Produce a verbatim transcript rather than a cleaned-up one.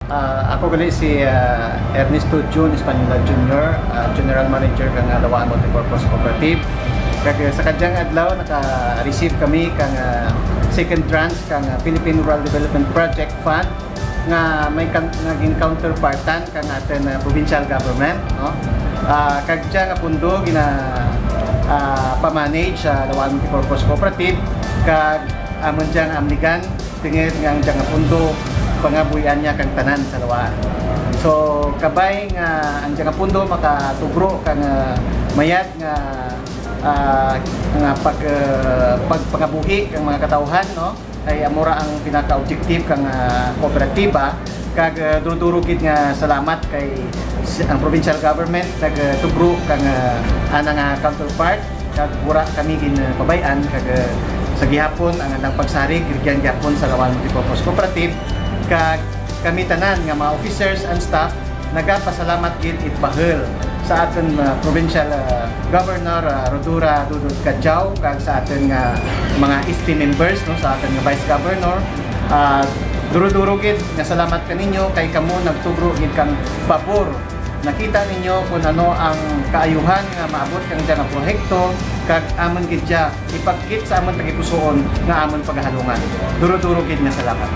Ah, ako gali si, ah, Ernesto Jun Española Junior, ah, General Manager kang, ah, Laua-an Multipurpose Cooperative. Kag, ah, sa kadyang adlaw naka-receive kami kang, ah, second tranche kang, ah, Philippine Rural Development Project Fund nga may kan-, nga gin-counterpartan kang atun, ah, provincial government, no? Ah, kag dya nga pondo gina-, ah, pa-manage sa Laua-an Multipurpose Cooperative, kag amun dyang amligan, tungud nga ang dya nga pondo pangabuhian dya kang tanan sa Laua-an. So, kabay nga ang dya nga pondo makatugro kang, ah, mayad nga, ah, nga pag-, ah, pagpangabuhi kang mga katawhan, no? Kay amo ra ang pinaka-objective kang, ah, kooperatiba, kag, ah, duro-duro gid nga salamat kay s-, ang provincial government nagtugro kang, ah, ana nga counterpart, kag wara kami ginpabay-an, kag, ah, sa gihapon ang andang pagsarig rugyan gihapon sa Laua-an Multipurpose Cooperative, kag kami tanan nga mga officers and staff nagapasalamat gid it bahul sa atun, ah, provincial, ah, governor, ah, Rhodora Dodod Cadiao, kag sa atun nga mga S P members, no, sa atun nga vice governor. Ah, duro-duro gid nga salamat kaninyo kay kamo nagtugro gid kang pabor. Nakita ninyo kon ano ang kaayuhan nga maabot kang dya nga proyekto, kag amun gid dya ipagkit sa amun tagipusuon nga amun pagahalungan. Duro-duro gid nga salamat.